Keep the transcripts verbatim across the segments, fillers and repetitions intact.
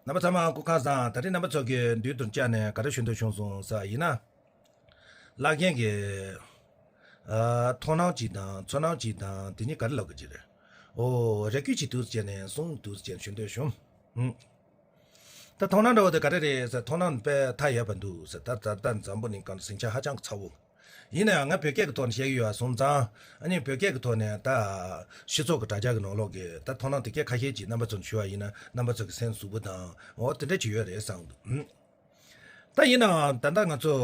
རྣམ་པ་ཚང་མ་སྐུ་ཁམས་བཟང་། ད་རེས་རྣམ་པ་ཚོ་གི་མདུན་དུ་བཅར་ནས་ག་རེ་ཞུ་འདོད་བྱུང་སོང་ཟེར་ཡིན་ན། བླ་རྒན་གྱི་ཨ་མཐོང་སྣང་གཅིག་དང་ཚོར་སྣང་གཅིག་དང་དེ་གཉིས་ག་རེ་ལབ་དགོས་ཀྱི་རེད། ཨོ་རེ་སྐུལ་གཅིག་འདུག་ཟེར་ནས་གསུང་འདུག་ཟེར་ནས་ཞུ་འདོད་བྱུང་། ཨུམ། ད་མཐོང་སྣང་འདྲ་བོ་དེ་ག་རེ་རེད་ཟེར། མཐོང་སྣང་དཔེ་མཐའ་ཡས་པ་འདུག་ཟེར། ད་ད་ད་འཛམ་བུ་གླིང་སྒང་ལ་ཟིང་ཆ་ཧ་ཅང་གི་ཚ་བོ། ཡིན་ན་ཡང་ང་བོད་སྐད་ཀྱི་ཐོག་ནས་བཤད་ཀྱི་ཡོད་པ་སོང་ཙང་། ཨ་ནི་བོད་སྐད་ཀྱི་ཐོག་ནས་ད་སྤྱི་ཚོགས་ཀྱི་དྲ་རྒྱ་གི་ནང་ལོགས་ཀྱི་ད་མཐོང་སྣང་དེ་གས་ཁ་ཤས་ཅིག་རྣམ་པ་ཚོར་ཞུ་བ་ཡིན་ན་རྣམ་པ་ཚོ་གི་སེམས་ཟུག་པོ་དང་འོ་དེ་འདྲ་ཅིག་ཡོད་རེད་བསམ་འདུག། ཨུམ། ད་ཡིན་ནའང་ད་ལྟ་ང་ཚོ་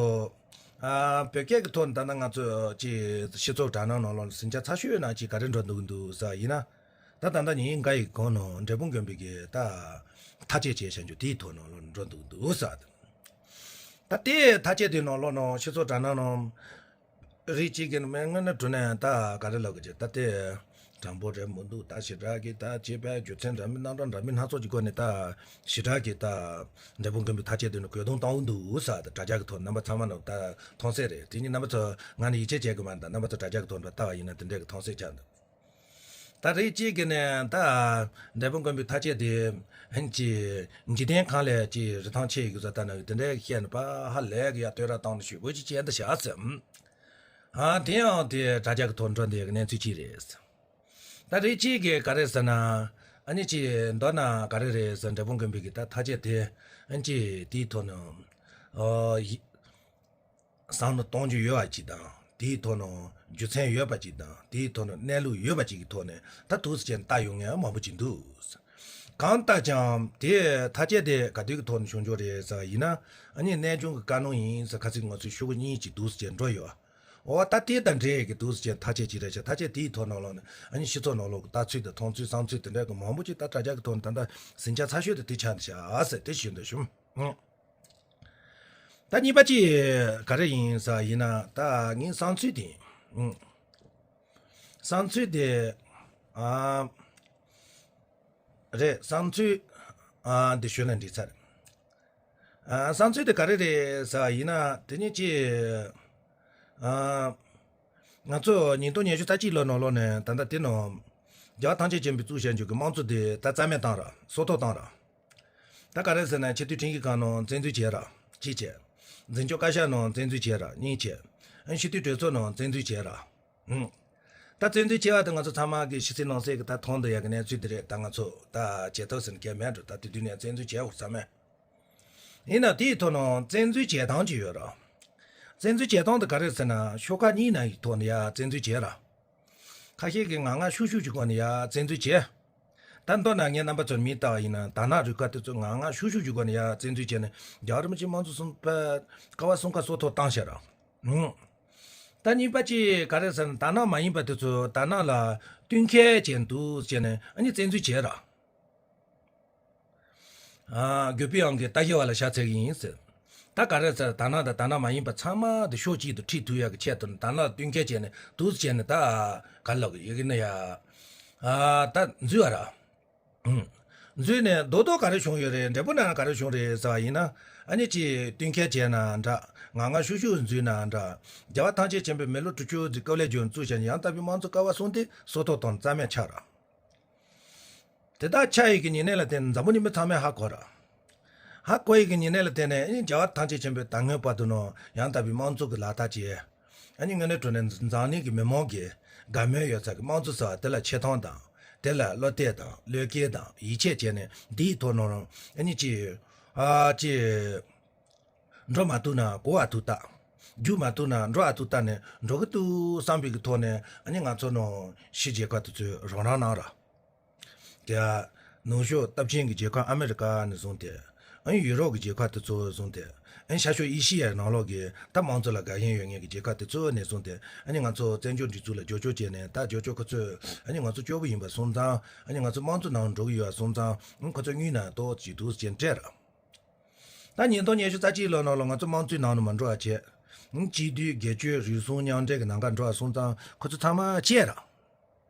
ཨ་བོད་སྐད་ཀྱི་ཐོག་ནས་ད་ལྟ་ང་ཚོ་ཅིག་སྤྱི་ཚོགས་དྲ་སྣང་ནང་ལོགས་ཟིང་ཆ་ཚ་ཤོས་ནང་ཅིག་ག་རེ་འགྲོ་འདུག་འདུག་ཟེར་ཡིན་ན། ད་ད་ལྟ་ཉིན་འགའ་ཡི་གོང་ནང་འབྲས་སྤུངས་དགོན་པའི་གི་ད་ཐག་བཅད་བྱས་བཞག་རྒྱུ་དེའི་ཐོག་ནང་ལོགས་འགྲོ་འདུག་འདུག་ཟེར། ད་དེ་ཐག་བཅད་དེ་ནང་ལོགས་ནང་སྤྱི་ཚོགས་དྲ་སྣང་ནང་རིགས་གཅིག་གི་མི་ངོས་ནས་དྲུང་ནས་ད་ག་རེ་ལབ་དགོས་ཀྱི། ད་དེ་དྲང་པོ་རེད་མི་འདུག། ད་ཞེ་དྲག་གི་ད་བྱས་པའི་རྒྱུ་མཚན་འདྲ་མིན་རྣམ་གྲངས་འདྲ་མིན་སྣ་ཚོགས་ཀྱི་སྒོ་ནས་ད་ཞེ་དྲག་གི་ད་འབྲས་སྤུངས་དགོན་པའི་ཐག་བཅད་དེ་ནི་གོ་སྡུང་བཏང་འདུག་ཟེར། ད་དྲ་རྒྱ་གི་ཐོག་རྣམ་པ་ཚང་མ་ནང་ད་མཐོང་གསལ་རེད། དེ་ཉིད་རྣམ་པ་ཚོ་ང་ནི་ཡིད་ཆེས་བྱེད་དགོས་མ་རེད། ད་རྣམ་པ་ཚོ་དྲ་རྒྱ་གི་ཐོག་འགྲོ་ལྟ་བ་ཡིན་ན་དེ་འདྲའི་གི་མཐོང་གསལ་ཆགས་འདུག། ད་རེས་གཅིག་གི་ནས་ད་འབྲས་སྤུངས་དགོན་པའི་ཐག་བཅད་དེ་ཧན་གྱི་འཇིག་རྟེན་ཁམས་ལས་ཀྱི་རི་ཐང་ཆེ་ཡི་གི་བཟོ་ལྟ་ན་དེ་འདྲའི་བཤད་ནས་པ་ཧ་ལས་གི་ཡ་བསྟོད་ར་བཏང་ནས་ཞུ་བོ་ཅི་བྱས་འདི་བྱ་ཟེར། ཨ་དེ་ཡང་དེ་དྲ་རྒྱ་གི་ཐོག་འགྲོ་འདི་གི་གནས་ཚུལ་གཅིག་རེད། ད་རེས་གཅིག་གི་ག་རེ་ཟེར་ན། ཨ་ནི་ཅི་མདོར་ན་ག་རེ་རེད་ཟེར། འབྲས་སྤུངས་དགོན་པའི་གི་ད་ཐག་བཅད་དེ་ཨ་ནི་ཅི་དེའི་ཐོག་ནས་ཨོ་ཡི། བསམ་བློ་གཏོང་རྒྱུ་ཡོད་པ་ཅིག་དང་། དེའི་ཐོག་ནས་རྒྱུ་མཚན་ཡོད་པ་ཅིག་དང་། དེའི་ཐོག་ནས་གནས་ལུགས་ཡོད་པ་ཅིག་གི་ཐོག་ནས་ད་འདུག་སེ་བྱས་ནས་ལྟ་ཡོང་མཁན་མང་པོ་ཅིག་འདུག། གང་ལྟར་ཀྱང་དེ་ཐག་བཅད་དེ་ག་དུས་ཀྱི་ཐོག་ནས་བྱུང་རྒྱུ་རེད་ཟེར་བ་ཡིན་ན། ཨ་ནི་གནས་ཆུང་གི་བཀའ་གནང་ཡིན་ཟེར་ཁ་སང་ང་ཚོས་ཤོག་གུ་གཉིས་ཅིག་འདུག་སེ་བྱས་འགྲོ་ཡོད། འོ་ད་དེ་དང་འབྲེལ་གྱི་འདུག་སེ་བྱས་ཐག་བཅད་ཅིག་རེད་ཤག། ཐག་བཅད་དེའི་ཐོག་ནང་ལོགས་ནས་ཨ་ནི་སྤྱི་ཚོགས་ནང་ལོགས་ཀྱི་ལྟ་ཚུལ་དང་མཐོང་ཚུལ་བསམ་ཚུལ་དེ་འདྲ་གི་མང་པོ་ཅིག་ད་དྲ་རྒྱ་གི་ཐོག་ནས་ད་ལྟ་ཟིང་ཆ་ཚ་ཤོས་དེ་དེ་ཆགས་འདུག་ཤག་ཟེར་དེ་ཞུ་འདོད་བྱུང་། ཨང་། ད་གཉིས་པ་ཅིག་ག་རེ་ཡིན་ཟེར་ཡིན་ན། ད་ངའི་བསམ་ཚུལ་དེ། ཨང་། བསམ་ཚུལ་དེ། ཨ། རེད། བསམ་ཚུལ། ཨ། འདི་ཞུ་ན་འགྲིག་ཚར། ཨ། བསམ་ཚུལ་དེ་ག་རེ་རེད་ཟེར་ཡིན་ན། དེ་ནི་ཅིག། ཨ། ང་ཚོ་ཉིས་སྟོང་ཉི་ཤུ་རྩ་གཅིག་ལོ་ནང་ལོགས་ནས་ད་ལྟ་དེ་ནང་རྒྱལ་བ་ཐམས་ཅད་མཁྱེན་པས་གཙོས་བྱས་འཇུག་གི་དམངས་གཙོ་དེ་ད་རྩ་མེད་བཏང་ར། སྲོག་ཐོག་བཏང་ར། ད་ག་རེ་ཟེར་ན། ཆེས་མཐོའི་ཁྲིམས་ཞིབ་ཁང་ནང་བཙན་འཛུལ་བྱས་ར། གཅིག་བྱས། འཛིན་སྐྱོང་བཀའ་ཤག་ནང་བཙན་འཛུལ་བྱས་ར། གཉིས་བྱས། ཨ་ནི་སྤྱི་འཐུས་གྲོས་ཚོགས་ནང་བཙན་འཛུལ་བྱས་ར། ཨང་། ད་བཙན་འཛུལ་བྱས་པ་དེ་ང་ཚོ་ཚང་མ་གི་ཕྱི་གསལ་ནང་གསལ་གི་ད་མཐོང་བསྡད་ཡག་གི་གནས་ཚུལ་དེ་རེད། ད་ང་ཚོ་ད་བྱེད་ཐབས་ཟེར་ན་གལ་མེད་འགྲོ། ད་དེ་དུས་ནས་བཙན་འཛུལ་བྱས་ཡོད་ས་མེད། ཡིན་ན་དེའི་ཐོག་ནས་བཙན་འཛུལ་བྱེད་སྟངས་ཅིག་ཡོད་ར། བཙན་འཛུལ་བྱེད་སྟངས་དེ་ག་རེ་ཟེར་ན། ཤོག་ཁག་གཉིས་ནང་གི་ཐོག་ནས་ཡ་བཙན་འཛུལ་བྱས་ར། ཁ་ཤས་ཀྱིས་ངང་ངམ་ཤུགས་ཤུགས་ཀྱི་སྒོ་ནས་ཡ་བཙན་འཛུལ་བྱས། ད་མདོར་ན་ངས་རྣམ་པ་ཚོར་མིང་བཏགས་པ་ཡིན་ན། དར་ནག་རུ་ཁག་དེ་ཚོ་ངང་ངམ་ཤུགས་ཤུགས་ཀྱི་སྒོ་ནས་ཡ་བཙན་འཛུལ་བྱས་ནས་རྒྱལ་བ་རིན་པོ་ཆེ་དམངས་གཙོ་གསུམ་པ་ཀ་བ་གསུམ་ཀ་སྲོག་ཐོག་བཏང་ཤག་ར། ཨང་། ད་གཉིས་པ་ཅིག་ག་རེ་ཟེར་ན། དར་ནག་མ་ཡིན་པ་དེ་ཚོ་དར་ནག་ལ་བསྟུན་མཁས་བྱས་འདུག་ཟེར་ནས་ཨ་ནི་བཙན་འཛུལ་བྱས་ར། ཨ། གུས་པའི་དབང་གིས་ལྟ་ཞིབ་པ་ལ་ཕྱག་འཚལ་གྱི་ཡིན་ཟེར། ད་ག་རེ་ཟེར། དར་ནག་དང་དར་ནག་མ་ཡིན་པ་ཚང་མ་དེ་ཕྱོགས་གཅིག་ཏུ་ཁྲིད་ཐུབ་ཡག་གི་ཆེད་དུ་དར་ནག་ལ་བསྟུན་མཁས་བྱས་ནས་འདུག་སེ་བྱས་ནས་ད་ག་ལབ་ཀྱི་ཡོད་ཀྱི་ན་ཡ། ཨ། ད་འཛུལ་བ་ར། ཨང་། འཛུལ་ནས་རྡོག་རྡོག་ག་རེ་བྱུང་ཡོད་རེད། འབྲས་སྤུངས་ནང་ག་རེ་བྱུང་རེད་ཟེར་བ་ཡིན་ན། ཨ་ནི་ཅིག་བསྟུན་མཁས་བྱས་ན་འདྲ། ངང་ངམ་ཤུགས་ཤུགས་འཛུལ་ན་འདྲ། རྒྱལ་བ་ཐམས་ཅད་མཁྱེན་པའི་མི་ལོ་དྲུག་ཅུ་དེ་སྐབས་ལས་རྒྱུན་བཙུགས་བྱས་ནས་ཡང་དག་པའི་དམངས་གཙོ་ཀ་བ་གསུམ་དེ་སྲོག་ཐོག་བཏང་རྩ་མེད་ཆགས་ར། དེ་དག་ཆགས་ཡོད་ཀྱི་ཉེ་གནས་ལ་བརྟེན་ནས་འཛམ་བུ་གླིང་མི་ཚང་མས་ཧ་གོ་ར། ཧ་གོ་ཡོད་ཀྱི་ཉེ་གནས་ལ་བརྟེན་ནས་ཨ་ནི་རྒྱལ་བ་ཐམས་ཅད་མཁྱེན་པས་ད་སྔོན་བར་དུ་ནང་ཡང་དག་པའི་དམངས་གཙོ་གི་ལག་བསྟར་བྱས། ཨ་ནི་དངོས་གནས་དྲང་གནས་འཛམ་གླིང་གི་མི་མང་གི་དགའ་མོས་ཡོད་ས་གི་དམངས་གཙོ་ཟེར་བ་དེ་ལ་ཆེ་མཐོང་དང་། དེ་ལ་བློ་གཏད་དང་བློས་འགེལ་དང་ཡིད་ཆེས་བྱས་ནས་འདིའི་ཐོག་ནང་ཨ་ནི་ཅིག་ཨ་ཅིག་འགྲོ་མ་ཐུབ་ན་གོ་བ་ཐུབ་ཐབས། རྒྱུག་མ་ཐུབ་ན་འགྲོ་བ་ཐུབ་ཐབས་ནས་འགྲོ་གི་འདུག་བསམ་པའི་གི་ཐོག་ནས་ཨ་ནི་ང་ཚོ་ནང་ཕྱི་རྒྱལ་ཁག་དེ་ཚོས་རོགས་རམ་གནང་ར། དེ་ནུབ་ཕྱོགས་སྟོབས་ཆེན་གྱི་རྒྱལ་ཁབ་ཨ་མི་རི་ཀ་ནས་བཟུང་སྟེ། ཨ་ནི་ཡུ་རོབ་ཀྱི་རྒྱལ་ཁབ་དེ་ཚོ་བཟུང་སྟེ། ཨ་ནི་ཤར་ཕྱོགས་ཨེ་ཤི་ཡའི་ནང་ལོགས་ཀྱི་ད་དམངས་གཙོ་ལ་དགའ་ཞེན་ཡོད་མཁན་གྱི་རྒྱལ་ཁབ་དེ་ཚོ་ནས་བཟུང་སྟེ། ཨ་ནི་ང་ཚོ་བཙན་བྱོལ་སྒྲིག་འཛུགས་ལ་རྒྱབ་སྐྱོར་བྱས་ནས། ད་རྒྱབ་སྐྱོར་ཁོ་ཚོས་ཨ་ནི་ང་ཚོ་སྐྱོ་པོ་ཡིན་པ་སོང་ཙང་། ཨ་ནི་ང་ཚོ་དམངས་གཙོ་ནང་འགྲོ་གི་ཡོད་པ་སོང་ཙང་། ཨ་ནི་ཁོ་ཚོ་དངུལ་ནང་ཏོག་ཙམ་འདུག་ཟེར་སྤྲད་ར། ད་ཉིས་སྟོང་ཉི་ཤུ་རྩ་གཅིག་ལོ་ནང་ལ་ང་ཚོ་དམངས་གཙོའི་ནང་ལ་མ་འགྲོ་བ་བྱས། ཨ་ནི་གཅིག་སྡུད་སྒེར་གཅོད་རུལ་སུངས་མཉམ་འབྲེལ་གྱི་ནང་ག་འགྲོ་བ་སོང་ཙང་ཁོ་ཚོ་ཚང་མ་བཅད་ར།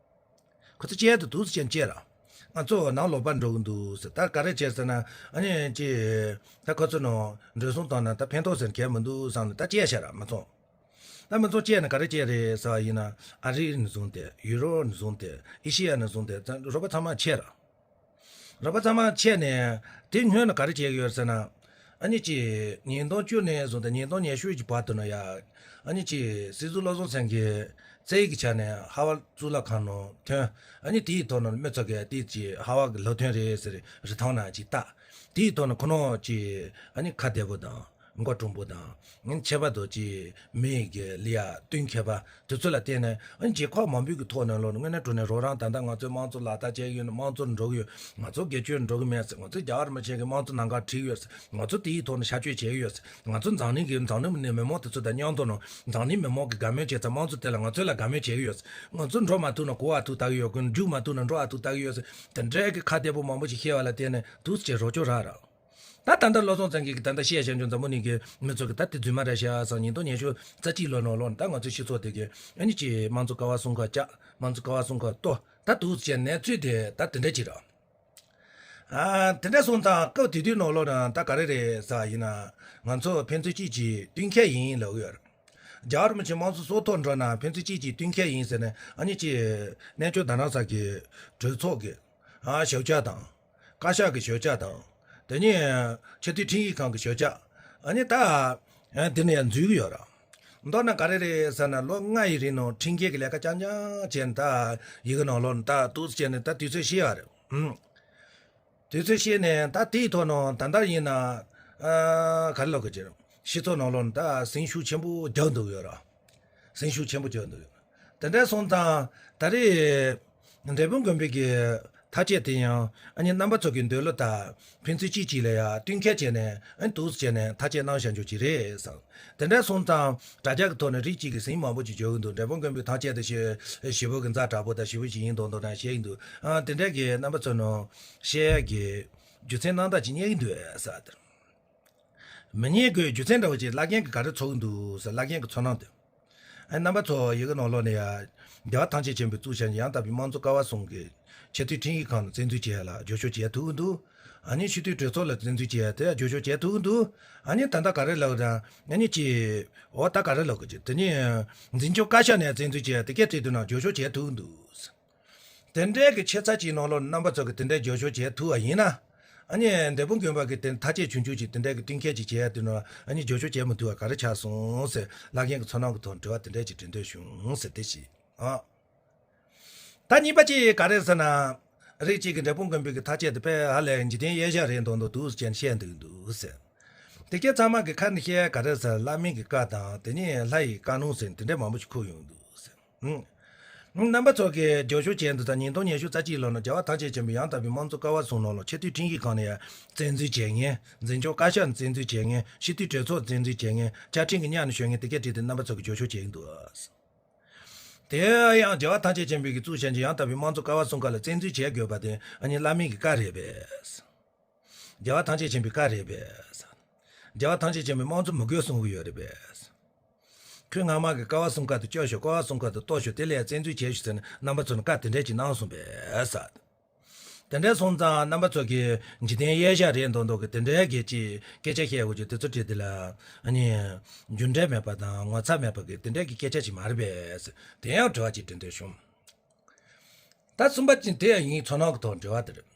ཁོ་ཚོ་བཅད་དུ་འདུག་ཟེར་བཅད་ར། ང་ཚོ་ནང་ལོགས་པ་འགྲོ་གི་འདུག་ཟེར། ད་ག་རེ་བྱས་ཟེར་ན། ཨ་ནི་ཅི། ད་ཁོ་ཚོ་ནང་འགྲོ་སོང་བཏང་ན་ད་ཕན་ཐོགས་ཟེར་གལ་མི་འདུག་བསམ་ནས་ད་བཅད་བཞག་ར་མ་ཚོང་། ད་མི་ཚོགས་བཅད་ནས་ག་རེ་བཅད་རེད་ཟེར་བ་ཡིན་ན། ཨ་རི་ནས་བཟུང་སྟེ། ཡུ་རོབ་ནས་བཟུང་སྟེ། ཨེ་ཤི་ཡ་ནས་བཟུང་སྟེ། རོགས་པ་ཚང་མ་བཅད་ར། རོགས་པ་ཚང་མ་ཆད་ནས་དེ་སྔོན་ལ་ག་རེ་བྱེད་ཀྱི་ཡོད་ཟེར་ན། ཨ་ནི་ཅི། ཉིས་སྟོང་བཅུ་ནས་བཟུང་སྟེ་ཉིས་སྟོང་ཉི་ཤུ་གི་བར་དུ་ན་ཡ། ཨ་ནི་ཅི། སྲིད་ཟུར་བློ་བཟང་སེང་གེ་རྩེ་གི་ཆ་ནས་ཧ་ཝ་གཙུག་ལག་ཁང་ནང་ཐོན། ཨ་ནི་དེའི་ཐོག་ནས་མི་ཚོ་གིས་དེ་ཅི་ཧ་ཝ་གི་ལྷོ་ཐོན་རེད་ཟེར་རི་ཐང་ན་ཅི་ལྟ། དེའི་ཐོག་ནས་ཁོ་ནོ་ཅི། ཨ་ནི་ཁ་བདེ་པོ་དང་མགོ་དྲང་པོ་དང་། ཨ་ནི་ཁྱད་པར་དུ་ཅི། མི་ཡི་གི་ལི་ཡ་བསྟུན་མཁས་པ། དེ་ཚོ་ལ་བརྟེན་ནས་ཨ་ནི་རྒྱལ་ཁབ་མང་པོའི་གི་ཐོག་ནས་ལོ་དངོས་གནས་དྲང་གནས་རོགས་རམ། ད་ལྟ་ང་ཚོའི་དམངས་གཙོ་ལག་བསྟར་བྱེད་ཀྱི་ཡོད། དམངས་གཙོ་འགྲོ་གི་ཡོད། ང་ཚོ་སྒེར་གཅོད་འགྲོ་གི་མེད་ཟེར། ང་ཚོ་རྒྱལ་བ་རིན་པོ་ཆེ་གི་དམངས་གཙོ་ནང་ཁར་ཁྲིད་ཡོད་ཟེར། ང་ཚོ་དེའི་ཐོག་ནས་ཤར་བསྐྱོད་བྱེད་ཀྱི་ཡོད་ཟེར། ང་ཚོ་འཛམ་གླིང་གི། འཛམ་གླིང་ནས་མི་མང་དེ་ཚོ་དང་མཉམ་དུ་ནང་འཛམ་གླིང་མི་མང་གི་དགའ་མོས་བྱེད་ཙང་། དམངས་གཙོ་དེ་ལ་ང་ཚོ་ལ་དགའ་མོས་བྱེད་ཀྱི་ཡོད་ཟེར། ང་ཚོ་འགྲོ་མ་ཐུབ་ན་གོ་བ་ཐུབ་ལྟ་གི་ཡོད་གི། རྒྱུག་མ་ཐུབ་ན་འགྲོ་བ་ཐུབ་ལྟ་གི་ཡོད་ཟེར། དེ་འདྲའི་གི་ཁ་བདེ་པོ་མང་པོ་ཞིག་བཤད་པ་ལ་བརྟེན་ནས་འདུག་སེ་རོགས་སྐྱོར་རག་རག། ད་ད་ལྟ་བློ་བཟང་སེང་གེ་གིས་ད་ལྟ་བཤད་བཞག་རྒྱུ། འཛམ་བུ་གླིང་གི་མི་ཚོ་གིས་ད་དེ་རྫུན་མ་རེད་ཤག་བསམ། ཉིས་སྟོང་ཉི་ཤུ་རྩ་གཅིག་ལོ་ནང་ལོགས་ནས་ད་ང་ཚོའི་སྤྱི་ཚོགས་དེ་གིས་ཨ་ནི་ཅི་དམངས་གཙོ་ཀ་བ་གསུམ་ཀ་བཅག། དམངས་གཙོ་ཀ་བ་གསུམ་ཀ་གཏོར། ད་འདུག་སེ་གནས་ཚུལ་དེ་ད་དེ་འདྲ་ཅིག་རེད། ཨ། དེ་འདྲ་སོང་ཙང་སྐབས་དེ་དུས་ནང་ལོགས་ནས་ད་ག་རེ་རེད་ཟེར་ཡིན་ན། ང་ཚོ་ཕན་ཚུན་གཅིག་གིས་བསྟུན་མཁས་ཡིན་ལབ་ཀྱི་ཡོད་རེད། རྒྱལ་བ་རིན་པོ་ཆེ་དམངས་གཙོ་སྲོག་ཐོག་འགྲོ་ན་ཕན་ཚུན་གཅིག་གིས་བསྟུན་མཁས་ཡིན་ཟེར་ནས། ཨ་ནི་ཅི། གནས་མཆོག་རྡ་རམ་ས་ལ་གི་གྲོས་ཚོགས་ཀྱི། ཨ། ཞབས་བཀྱག་དང་། བཀའ་ཤག་གི་ཞབས་བཀྱག་དང་། དེ་ནས་ཆེས་མཐོའི་ཁྲིམས་ཡིག་ཁང་གི་ཞབས་བཀྱག། ཨ་ནི་ད། ཨ། དེ་ནས་ཡང་འཛུལ་གྱི་ཡོད་རེད། མདོར་ན་ག་རེ་རེད་ཟེར་ན། ལོ་ལྔ་ཡི་རིང་ནང་ཁྲིམས་འགལ་གྱི་ལས་ཀ་རྐྱང་རྐྱང་བྱས་ནས། ད་ཡི་གེ་ནང་ལོགས་ནས་ད་འདུག་སེ་བྱས་ནས་ད་དུས་ཚོད་བསྐྱལ་བ་རེད། ཨུམ། དུས་ཚོད་བསྐྱལ་ནས་ད་དེའི་ཐོག་ནས་ད་ལྟ་ཡིན་ན། ཨ། ག་རེ་ལབ་དགོས་ཀྱི་རེད། སྤྱི་ཚོགས་ནང་ལོགས་ནས་ད་ཟིང་ཤུགས་ཆེན་པོ་རྒྱག་འདུག་ཡོད་རེད། ཟིང་ཤུགས་ཆེན་པོ་རྒྱག་འདུག་ཡོད། དེ་འདྲ་སོང་ཙང་ད་རེས་འབྲས་སྤུངས་དགོན་པའི་གི་ཐག་བཅད་དེ་ཡང་། ཨ་ནི་རྣམ་པ་ཚོ་གི་འདོད་བློ་དང་ཕན་ཚུན་གཅིག་གཅིག་ལ་ཡ་བསྟུན་མཁས་བྱས་ནས། ཨ་ནི་འདུག་སེ་བྱས་ནས་ཐག་བཅད་གནང་བཞག་རྒྱུ་ཅིག་རེད་བསམ། དེ་འདྲ་སོང་ཙང་དྲ་རྒྱ་གི་ཐོག་ནས་རིགས་གཅིག་གིས་ཟིང་མང་པོ་ཅིག་རྒྱག་གི་འདུག། འབྲས་སྤུངས་དགོན་པའི་ཐག་བཅད་དེ་ཞེ་ཞེ་པོ་གི་ཛ་དྲག་པོ་དང་ཞེ་པོ་ཞིག་ཡིན་མདོག་མདོག་འདྲ་བཤད་ཀྱི་འདུག། ཨ། དེ་འདྲ་གི་རྣམ་པ་ཚོ་ནང་བཤད་ཡ་གི་རྒྱུ་མཚན་རྣམ་དག་ཅིག་རྙེད་ཀྱི་འདུག་ཟེར། མི་རྙེད་དགོས་རྒྱུ་མཚན་འདྲ་བོ་ཅིག་བླ་རྒན་གྱིས་ག་རེ་ཚོར་གྱི་འདུག་ཟེར། བླ་རྒན་གྱི་ཚོར་སྣང་དེ། ཨ། རྣམ་པ་ཚོ་ཡི་གེ་ནང་ལོགས་ནས་ཡ། རྒྱལ་བ་ཐམས་ཅད་མཁྱེན་པའི་གཙུག་བྱ་ཡང་དག་པའི་དམངས་གཙོ་ཀ་བ་གསུམ་གྱི་ཆེས་མཐོའི་ཁྲིམས་ཡིག་ཁང་ནས་བཙན་འཛུལ་བྱས་ལ་རྒྱབ་སྐྱོར་བྱེད་ཐུབ་ཀྱི་འདུག། ཨ་ནི་སྤྱི་འཐུས་གྲོས་ཚོགས་ལ་བཙན་འཛུལ་བྱས་དེ་ལ་རྒྱབ་སྐྱོར་བྱེད་ཐུབ་ཀྱི་འདུག། ཨ་ནི་ད་ལྟ་ག་རེ་ལབ་དང་། ཨ་ནི་ཅི། འོ་ད་ག་རེ་ལབ་དགོས་ཀྱི། དེ་ནི་འཛིན་སྐྱོང་བཀའ་ཤག་ནས་བཙན་འཛུལ་བྱས་དེ་སྐད་བྲིས་དུས་ན་རྒྱབ་སྐྱོར་བྱེད་ཐུབ་ཀྱི་འདུག། དེ་འདྲའི་གི་ཆེ་ཚད་ཅིག་ནང་ལོགས་རྣམ་པ་ཚོ་གིས་དེ་འདྲའི་རྒྱབ་སྐྱོར་བྱེད་ཐུབ་པ་ཡིན་ན། ཨ་ནི་འབྲས་སྤུངས་དགོན་པ་གི་དེ་ཐག་བཅད་ཆུང་ཆུང་ཅིག་དེ་འདྲའི་གི་བསྟུན་མཁས་ཅིག་བྱས་ཡ་དེ་ནང་། ཨ་ནི་རྒྱབ་སྐྱོར་བྱེད་མི་ཐུབ་པ་ག་རེ་ཆགས་སོང་ཟེར། བླ་རྒན་གྱི་ཚོར་སྣང་གི་ཐོག་དྲི་བ་དེ་འདྲའི་ཅིག་དྲི་འདོད་བྱུང་ཟེར། དེ་ཞིག། ཨ། ད་གཉིས་པ་ཅིག་ག་རེ་ཟེར་ན། རིགས་གཅིག་གིས་འབྲས་སྤུངས་དགོན་པའི་གི་ཐག་བཅད་དེ་དཔེ་ཧ་ལས་འཇིག་རྟེན་གཡས་བཞག་རེད་མདོག་མདོག་འདུག་ཟེར་བཤད་འདུག་འདུག་ཟེར། དེ་སྐད་ཚང་མ་གི་ཁ་ནས་བཤད་ག་རེ་ཟེར། བླ་མའི་གི་བཀའ་དང་དེ་ནས་ལྷ་ཡི་བཀའ་གནང་ཟེར་དེ་འདྲ་མང་པོ་ཞིག་ཁུག་ཡོང་འདུག་ཟེར། ཨང་། རྣམ་པ་ཚོ་གིས་རྒྱབ་སྐྱོར་བྱས་འདུག་ད། ཉིས་སྟོང་ཉི་ཤུ་རྩ་གཅིག་ལོ་ནང་རྒྱལ་བ་ཐམས་ཅད་མཁྱེན་པའི་ཡང་དག་པའི་དམངས་གཙོ་ཀ་བ་གསུམ་ནང་ལོགས་ཆེས་མཐོའི་ཁྲིམས་ཡིག་ཁང་ནས་ཡ་བཙན་འཛུལ་བྱེད་མཁན། འཛིན་སྐྱོང་བཀའ་ཤག་ནས་བཙན་འཛུལ་བྱེད་མཁན། སྤྱི་འཐུས་གྲོས་ཚོགས་བཙན་འཛུལ་བྱེད་མཁན། བཅའ་ཁྲིམས་ཀྱི་གཉའ་ནས་ཞོན་མཁན་དེ་སྐད་བྲིས་ཏེ་རྣམ་པ་ཚོ་གིས་རྒྱབ་སྐྱོར་བྱེད་ཀྱི་འདུག། དེ་ཡང་རྒྱལ་བ་ཐམས་ཅད་མཁྱེན་པའི་གི་གཙུག་བྱ་ཡིན་གྱི་ཡང་དག་པའི་དམངས་གཙོ་ཀ་བ་གསུམ་ཀ་ལ་བཙན་འཛུལ་བྱེད་དགོས་པ་དེ་ཨ་ནི་བླ་མའི་གི་བཀའ་རེད་པས། རྒྱལ་བ་ཐམས་ཅད་མཁྱེན་པའི་བཀའ་རེད་པས། རྒྱལ་བ་ཐམས་ཅད་མཁྱེན་པའི་དམངས་གཙོ་མི་དགོས་གསུང་གི་ཡོད་རེད་པས། ཁྱོད་སྔ་མ་གི་ཀ་བ་གསུམ་ཀ་དེ་སྐྱོར་ཤོག། ཀ་བ་གསུམ་ཀ་དེ་གཏོར་ཤོག། དེ་ལས་བཙན་འཛུལ་བྱས་ཤོག་ཟེར་ནས་རྣམ་པ་ཚོ་ནས་བཀའ་དེ་འདྲས་ཅིག་གནང་སོང་པས་ཟེར། དེ་འདྲས་སོང་ཙང་རྣམ་པ་ཚོ་གིས་འཇིག་རྟེན་གཡས་བཞག་རེད་མདོག་མདོག་གི་དེ་འདྲས་གི་ཅིག་སྐད་ཆ་བཤད་དགོས་ཀྱི་དེ་ཚོ་བྲིས་དེ་ལ། ཨ་ནི། རྒྱུ་འབྲས་མེད་པ་དང་ངོ་ཚ་མེད་པ་གི་དེ་འདྲས་གི་སྐད་ཆ་ཅིག་མ་རེད་པས་ཟེར། དེ་ཡང་དྲི་བ་ཅིག་དྲི་འདོད་བྱུང་། ད་གསུམ་པ་ཅིག་དེ་ཡང་ངའི་ཚོར་སྣང་གི་ཐོག་དྲི་བ་དེ་རེད།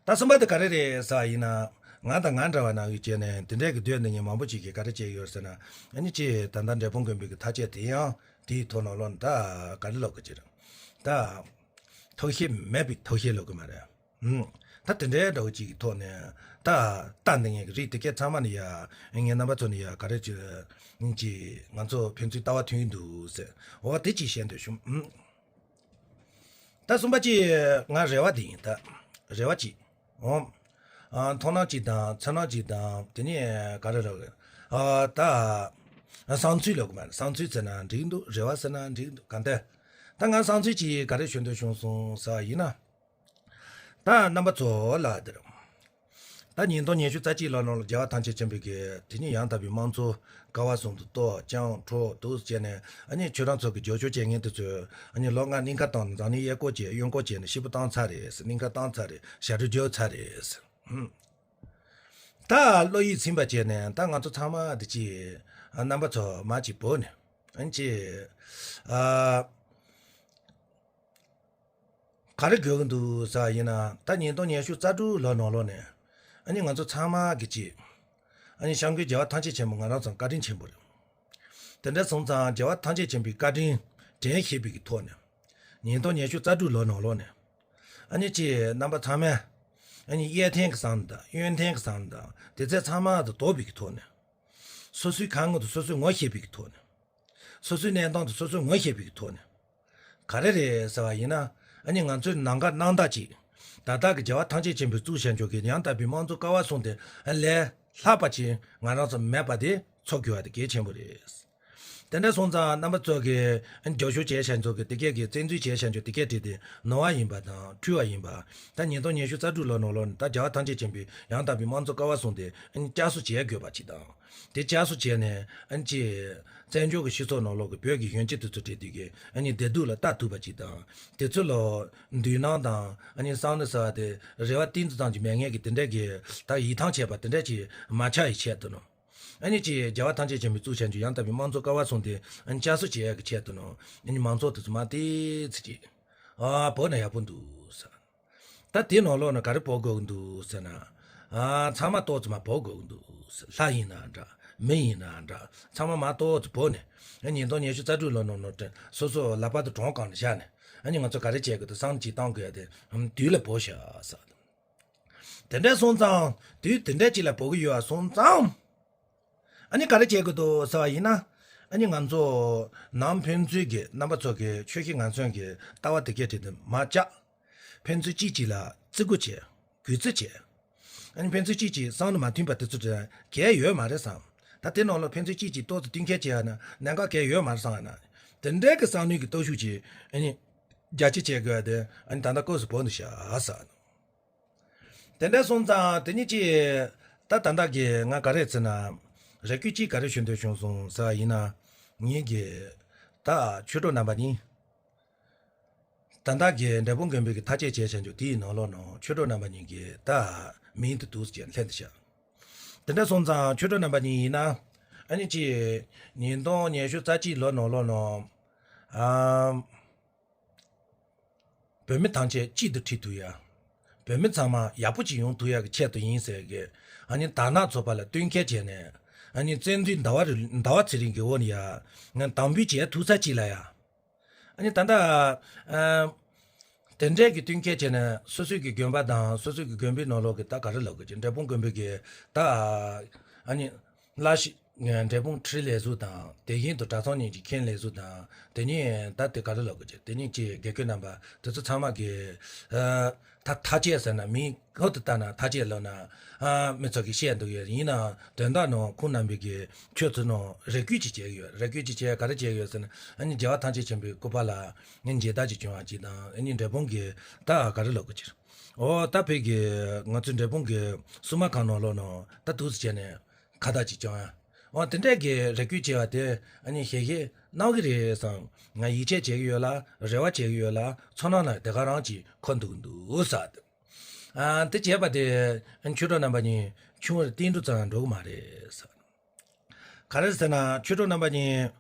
ད་གསུམ་པ་དེ་ག་རེ་རེད་ཟེར་བ་ཡིན་ན། ང་དང་ང་འདྲ་བ་ནང་བཞིན་བྱས་ནས་དེ་འདྲའི་གི་སྡོད་འདི་ཉིད་མང་པོ་ཅིག་གིས་ག་རེ་བྱས་ཡོད་ཟེར་ན། ཨ་ནི་ཅི་ད་ལྟ་འབྲས་སྤུངས་དགོན་པའི་གི་ཐག་བཅད་དེ་ཡང་དེའི་ཐོག་ནང་ལོགས་ནས་ད་ག་རེ་ལབ་དགོས་ཀྱི་རེད། ད་ཐུགས་བཞེད་མེད་པའི་ཐུགས་བཞེད་ལབ་དགོས་མ་རེད། ཨུམ། ད་དེ་འདྲའི་འདྲ་བོ་ཅིག་གི་ཐོག་ནས་ད་ལྟ་འདི་ངེད་ཀྱི་རིགས་དེ་གས་ཚང་མ་ནི་ཡ། ངེད་རྣམ་པ་ཚོ་ནི་ཡ་ག་རེ་ཅིག་ཅིག་ང་ཚོ་ཕན་ཚུན་ལྟ་བ་མཐུན་གྱི་འདུག་ཟེར། འོ་དེ་ཅིག་བཤད་འདོད་བྱུང་། ཨུམ། ད་གསུམ་པ་ཅིག་ང་རེ་བ་དེ་ཡིན་ད། རེ་བ་ཅིག་འོ། ཨ། མཐོང་སྣང་ཅིག་དང་ཚོར་སྣང་ཅིག་དང་དེ་ནས་ག་རེ་རེད། ཨ། ད། བསམ་ཚུལ་ལབ་དགོས་མ་རེད། བསམ་ཚུལ་ཟེར་ན་འགྲིག་འདུག། རེ་བ་ཟེར་ན་འགྲིག་འདུག། གང་ལྟར། ད་ང་བསམ་ཚུལ་ཅིག་ག་རེ་ཞུ་འདོད་བྱུང་སོང་ཟེར་བ་ཡིན་ན། ད་རྣམ་པ་ཚོ་ལ་དེར། ད་ཉིས་སྟོང་ཉི་ཤུ་རྩ་གཅིག་ལོ་ནང་ལ་རྒྱལ་བ་ཐམས་ཅད་མཁྱེན་པའི་གི་དེ་ཉིད་ཡང་དག་པའི་དམངས་གཙོ་ཀ་བ་གསུམ་དུ་གཏོར་བཅིངས་འཕྲོག་འདུག་བྱས་ནས། ཨ་ནི་ཁྱོད་རང་ཚོ་གི་རྒྱབ་སྐྱོར་བྱེད་མཁན་དེ་ཚོས་ཨ་ནི་ལོ་ལྔ་གླིང་ཁ་བཏང་ནས་འཛམ་གླིང་གཡས་སྐོར་བྱས་གཡོན་སྐོར་བྱས་ནས་ཤི་བོ་བཏང་ཚར་རེད་ཟེར། གླིང་ཁ་བཏང་ཚར་རེད། ཞབས་བྲོ་བརྒྱབ་ཚར་རེད་ཟེར། ཧུམ། ད་བློ་ཡིད་ཚིམ་པ་བྱས་ནས་ད་ང་ཚོ་ཚང་མ་དེ་ཅི། ཨ། རྣམ་པ་ཚོ་མ་ཅིག་བོས་ནས། ཨ་ནི་ཅི། ཨ། ག་རེ་དགོས་ཀྱི་འདུག་ཟེར་བ་ཡིན་ན། ད་ཉིས་སྟོང་ཉི་ཤུ་རྩ་དྲུག་ལོ་ནང་ལོགས་ནས་ཨ་ནི་ང་ཚོ་ཚང་མ་གི་ཅིག་ཨ་ནི་སྐྱབས་མགོན་རྒྱལ་བ་ཐམས་ཅད་མཁྱེན་པ་ང་རང་ཚོ་བཀའ་དྲིན་ཆེན་པོ་རེད། དེ་འདྲ་སོང་ཙང་རྒྱལ་བ་ཐམས་ཅད་མཁྱེན་པའི་བཀའ་དྲིན་དྲན་ཤེས་པའི་གི་ཐོག་ནས། ཉིས་སྟོང་ཉི་ཤུ་རྩ་དྲུག་ལོ་ནང་ལོགས་ནས་ཨ་ནི་ཅིག་རྣམ་པ་ཚང་མས་ཨ་ནི་གཡས་འཐེན་གི་བསམ་དང་གཡོན་འཐེན་གི་བསམ་དང་དེ་ཚོ་ཚང་མ་དང་དོགས་པའི་གི་ཐོག་ནས། སོ་སོའི་ཁ་ངོ་དང་སོ་སོས་ངོ་ཤེས་པའི་གི་ཐོག་ནས། སོ་སོའི་གནས་སྟངས་དེ་སོ་སོས་ངོ་ཤེས་པའི་ཐོག་ནས། ག་རེ་རེད་ཟེར་བ་ཡིན་ན། ཨ་ནི་ང་ཚོའི་ནང་ཁ་སྣང་དག་ཅིག་ད་ལྟ་གི་རྒྱལ་བ་ཐམས་ཅད་མཁྱེན་པའི་གཙུག་བྱང་ཆོས་ཀྱི་ཡང་དག་པའི་དམངས་གཙོ་ཀ་བ་གསུམ་དེ་ལས་ལྷག་པ་ཅིག་ང་རང་ཚོ་མེད་པ་དེ་ཚོར་དགོས་པ་དེ་གལ་ཆེན་པོ་རེད། དེ་འདྲ་སོང་ཙང་རྣམ་པ་ཚོ་གི་རྒྱབ་སྐྱོར་བྱས་བཞག་ཚོ་གི་དེ་གས་ཀྱི་བཙན་འཛུལ་བྱས་བཞག་ཚོ་དེ་གས་བྲིས་ཏེ་ནོར་བ་ཡིན་པ་དང་འཁྲུལ་བ་ཡིན་པ། ད་ཉིས་སྟོང་ཉི་ཤུ་རྩ་དྲུག་ལོ་ནང་ལོགས་ནས་ད་རྒྱལ་བ་ཐམས་ཅད་མཁྱེན་པའི་ཡང་དག་པའི་དམངས་གཙོ་ཀ་བ་གསུམ་དེ་བསྐྱར་གསོ་བྱེད་དགོས་པ་ཅིག་དང་། དེ་བསྐྱར་གསོ་བྱས་ནས་ཨ་ནི་ཅིག་བཙན་བྱོལ་གྱི་སྤྱི་ཚོགས་ནང་ལོགས་ཀྱི་བོད་ཀྱི་གཞོན་སྐྱེས་དེ་ཚོ་གྲས་དེ་གས་ཨ་ནི་བདེ་སྡུག་ལ་ལྟ་ཐུབ་པ་ཅིག་དང་། དེ་ཚོ་ལ་འདུན་སྣང་དང་ཨ་ནི་བསམ་བློ་ཟེར་བ་དེ་རེ་བ་ཏིལ་འབྲུ་ཙམ་གྱི་མེད་མཁན་གྱི་དེ་འདྲས་ཀྱི་ད་ཡིད་ཐང་ཆད་པ་དེ་འདྲས་ཀྱི་མ་ཆགས་ཡི་ཆེད་དུ་ནོ། ཨ་ནི་ཅིག་རྒྱལ་བ་ཐམས་ཅད་མཁྱེན་པའི་གཙུག་བྱང་ཆོས་ཡང་དག་པའི་དམངས་གཙོ་ཀ་བ་གསུམ་དེ་ཨ་ནི་བསྐྱར་གསོ་བྱེད་ཡག་གི་ཆེད་དུ་ནོ། ཨ་ནི་མང་ཚོགས་དེ་ཚོ་མ་ཏིག་ཙི་ཅིག་ཨ་བོར་ན་ཡག་པོ་འདུག་ཟེར། ད་དེ་ནང་ལོགས་ན་ག་རེ་བོར་དགོས་ཀྱི་འདུག་ཟེར་ན། ཨ་ཚང་མ་ཏོག་ཙམ་མ་བོར་དགོས་ཀྱི་འདུག་ཟེར། ལྷ་ཡིན་ན་འདྲ་མི་ཡིན་ན་འདྲ་ཚང་མ་མ་ཏོག་ཙམ་བོར་ནས། ཨ་ཉིས་སྟོང་ཉི་ཤུ་རྩ་དྲུག་ལོ་ནང་ནང་དྲན་སོ་སོ་ལག་པ་དང་གྲོང་གང་ནས་བཞག་ནས་ཨ་ནི་ང་ཚོ་ག་རེ་བྱེད་དགོས་འདུག་བསམ་གྱིས་བཏང་དགོས་ཡ་དེ་དུས་ལ་བོར་ཤག་ཟེར། དེ་འདྲ་སོང་ཙང་དུས་དེ་འདྲ་ཅིག་ལ་བོར་གི་ཡོད་པ་སོང་ཙང་། ཨ་ནི་ག་རེ་བྱེད་དགོས་འདུག་ཟེར་བ་ཡིན་ན། ཨ་ནི་ང་ཚོ་ནང་ཕན་ཚུན་གྱི་རྣམ་པ་ཚོ་གི་ཆོས་ཤིག་ངན་སོང་གི་ལྟ་བ་དེ་གས་དེ་དེ་མ་བཅག་ཕན་ཚུན་གཅིག་གཅིག་ལ་བརྩི་བཀུར་བྱེད། གུས་བརྩི་བྱེད། ཨ་ནི་ཕན་ཚུན་གཅིག་གཅིག་བསམ་བློ་མ་མཐུན་པ་དེ་ཚོ་དེ་གས་ཡོད་མ་རེད་བསམ། ད་དེ་ནང་ལ་ཕན་ཚུན་གཅིག་གཅིག་ཏོག་ཙམ་བསྟུན་མཁས་བྱེད་ཡ་ན་གནད་འགག་གས་ཡོད་མ་རེད་བསམ་ཡ་ན། དེ་འདྲའི་གི་བསམ་བློའི་གི་སྟོབས་ཤུགས་ཀྱིས་ཨ་ནི་རྒྱ་ཆེ་བྱེད་དགོས་ཡ་དེ་ཨ་ནི་ད་ལྟ་སྐབས་སུ་བབས་འདུག་ཤག་ཟེར། དེ་འདྲ་སོང་ཙང་དེ་ཉིད་ཀྱིས་ད་ད་ལྟ་གི་ང་ག་རེ་ཟེར་ན། རེ་སྐུལ་གཅིག་ག་རེ་ཞུ་འདོད་བྱུང་སོང་ཟེར་བ་ཡིན་ན། ངེད་ཀྱི་ད་ཆོས་གྲོགས་རྣམ་པ་གཉིས། ད་ལྟ་གི་འབྲས་སྤུངས་དགོན་པའི་གི་ཐག་བཅད་བྱས་བྱས་འཇུག་དེའི་ནང་ལོགས་ནང་ཆོས་གྲོགས་རྣམ་པ་གཉིས་ཀྱི་ད་མིང་དུ་འདུག་ཟེར་ལྷན་དུ་བཞག་དེ་འདྲ་སོང་ཙང་ཆོས་གྲོགས་རྣམ་པ་གཉིས་ཡིན་ན། ཨ་ནི་ཅི། ཉིས་སྟོང་ཉི་ཤུ་རྩ་གཅིག་ལོ་ནང་ལོགས་ནང་། ཨ། བོད་མི་ཐམས་ཅད་གཅིག་ཏུ་འཁྲིད་ཐུབ་ཡ། བོད་མི་ཚང་མ་ཡག་པོ་ཅིག་ཡོང་ཐུབ་ཡ་གི་ཆེད་དུ་ཡིན་ཟེར་གི། ཨ་ནི་དར་ནག་ཚོགས་པ་ལ་བསྟུན་མཁས་བྱས་ནས། ཨ་ནི་བཙན་འཛུལ་ཟླ་བ་རི་ཟླ་བ་ཚེ་རིང་གི་འོག་ནས་ཡ། ང་དམ་འབུལ་བྱས་ཐུབ་ས་ཅིག་ལ་ཡ། ཨ་ནི་ད་ལྟ། ཨ། དེ་འདྲས་ཀྱི་བསྟུན་མཁས་བྱས་ནས་སོ་སོའི་གི་དགོན་པ་དང་སོ་སོའི་གི་དགོན་པའི་ནང་ལོགས་ཀྱི་ད་ག་རེ་ལབ་དགོས་ཀྱི་འབྲས་སྤུངས་དགོན་པའི་གི་ད། ཨ་ནི། བླ་ཞིག་འབྲས་སྤུངས་ཁྲི་ལས་ཟུར་དང་དེ་བཞིན་དུ་གྲྭ་ཚང་གཉིས་ཀྱི་མཁན་ལས་ཟུར་དང་དེ་ཉིད་ད་དེ་ག་རེ་ལབ་དགོས་ཀྱི་དེ་ཉིད་ཀྱི་དགེ་བསྐོས་རྣམ་པ་དེ་ཚོ་ཚང་མ་གི། ཨ། ད་ཐག་བཅད་ཟེར་ན་མིང་ཁོ་དེ་ལྟ་ན་ཐག་བཅད་ལབ་ན། ཨ། མི་ཚོ་གིས་བཤད་འདུག་ཡོད་ཡིན་ནའང་དོན་དག་ནང་ཁོང་རྣམ་པས་ཀྱི་ཁྱོད་ཚོ་ནང་རེ་སྐུལ་ཅིག་བྱས་ཡོད། རེ་སྐུལ་ཅིག་བྱས་ག་རེ་བྱས་ཡོད་ཟེར་ན། ཨ་ནི་རྒྱལ་བ་ཐམས་ཅད་མཁྱེན་པའི་སྐུ་པར་ལ་ཨ་ནི་མཇལ་དར་ཅིག་བྱུང་བ་ཅིག་དང་ཨ་ནི་འབྲས་སྤུངས་ཀྱི་ད་ག་རེ་ལབ་དགོས་ཀྱི། ཨོ་ད་བོད་ཀྱི་ང་ཚོའི་འབྲས་སྤུངས་ཀྱི་སྲུང་མ་ཁང་ནང་ལོགས་ནང་ད་འདུག་སེ་བྱས་ནས་ཁ་བརྡ་ཅིག་བྱུང་ཡ། ཨོ་དེ་འདྲས་ཀྱི་རེ་སྐུལ་བྱས་པ་དེ་ཨ་ནི་ཞལ་བཞེས་གནང་གི་རེད་བསམ། ང་ཡིད་ཆེས་བྱེད་ཀྱི་ཡོད་ལ་རེ་བ་བྱེད་ཀྱི་ཡོད་ལ་ཚོར་སྣང་ལ་དེ་ག་རང་ཅིག་འཁོར་འདུག་འདུག་ཟེར། ཨ་དེ་བྱས་པ་དེ་ཨ་ནི་ཆོས་གྲོགས་རྣམ་པ་གཉིས་ཆུང་བར་བསྟན་འགྲོ་ཙམ་འགྲོ་གི་མ་རེད་ཟེར། ག་རེ་ཟེར་ན་ཆོས་གྲོགས་རྣམ་པ་གཉིས་